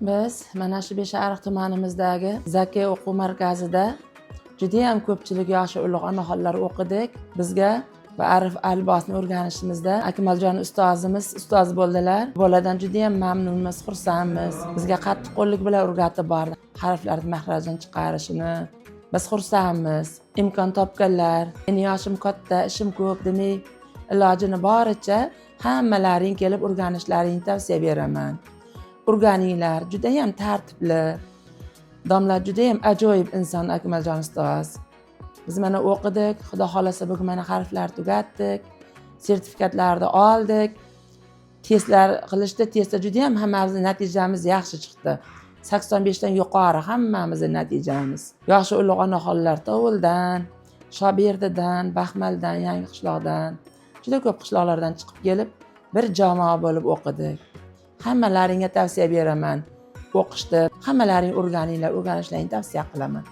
Biz mana shu Beshariq tumanimizdagi Zaki o'quv markazida judayam ko'pchilik yoshi ulug' onaxonlar o'qidik. Bizga va arif alifbosini o'rganishimizda Akmaljon ustozimiz ustoz bo'ldilar. Boladan judayam mamnunmiz, xursandmiz. Bizga qattiqqo'llik bilan o'rgatib bordi harflarni mahrajdan chiqarishini. Biz xursandmiz. Imkon topganlar, meni yoshim katta, ishim ko'p demay, ilojini boricha hammalaring kelib o'rganishlaringni tavsiya beraman. O'rganinglar, judayam tartibli domla, judayam ajoyib inson Akmaljon ustoz. Biz mana o'qidik, xudo xohlasa, bugun mana harflar tugatdik, sertifikatlarni oldik. Testlar qilishdi, testda judayam hammamizni natijamiz yaxshi chiqdi, 85dan yuqori hammamizni natijamiz. Yoshi ulug' onaxonlar Tovuldan, Shoberdidan, Baxmaldan, Yangi qishloqdan, juda ko'p qishloqlardan chiqib kelib, bir jamoa bo'lib o'qidik. Hammalaringga tavsiya beraman o'qishni, hammalaring o'rganinglar, o'rganishlaringni tavsiya qilaman.